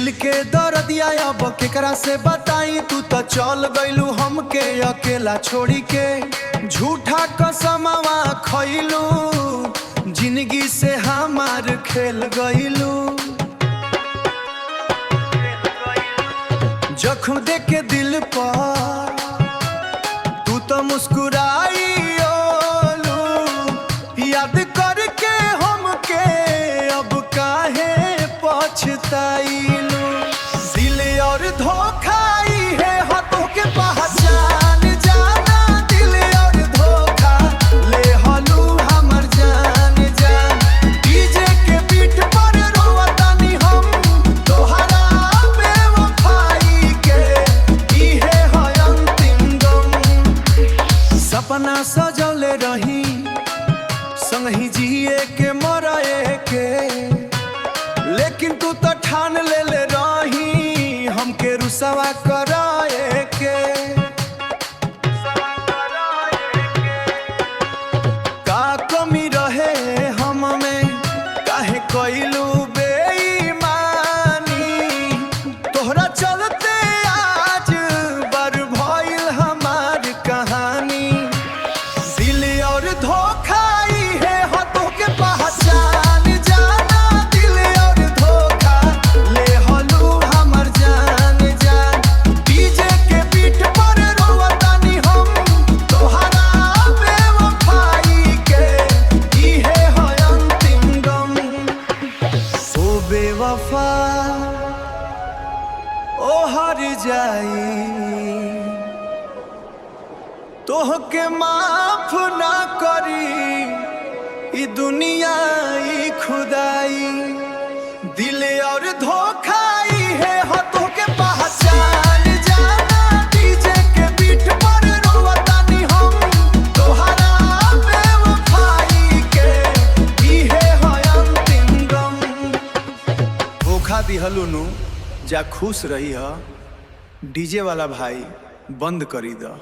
दिल के दर्दिया अब केकरा से बताई, तू तो चल गइलू हमके अकेला छोड़ी के। झूठा कसमवा खइलू, जिंदगी से हमार खेल गइलू। जख्म दे के दिल पर तू तो मुस्कुराई ओलू, याद करके हमके अब काहे पछताइलू। दिल और धोखाई है हाथों के पहचान जाना, दिल और धोखा ले हलू हमर जान जान। डीजे के बीट पर रोवतानी हम तोहरा बेवफाई के, इहे है अंतिम गम। सपना सजौले रही संगही जिए के मरे के, लेकिन तू तो ठान ले ले रही हमके रुसवा कराए के। का कमी रहे हम में, काहे कइलू बेईमानी, तोहरा चलते आज बर भइल हमार कहानी। दिल और धोखाई है हाथों के पहचान जाना, दिल और धोखा ले हलू हमर जान जान। डीजे के बीट पर रोवतानी हम तोहरा बेवफाई के, इहे है अंतिम गम। ओ बेवफा ओ हर जाई, तोहके माफ ना करी ई दुनिया ई खुदाई। दिल और धोखाई है हाथों के पहचान जाना, डीजे के बीट पर रोवतानी हम तोहरा बेवफाई के, इहे है अंतिम गम। धोखा दिहलू नु, जा खुश रही ह। डीजे वाला भाई बंद करी द।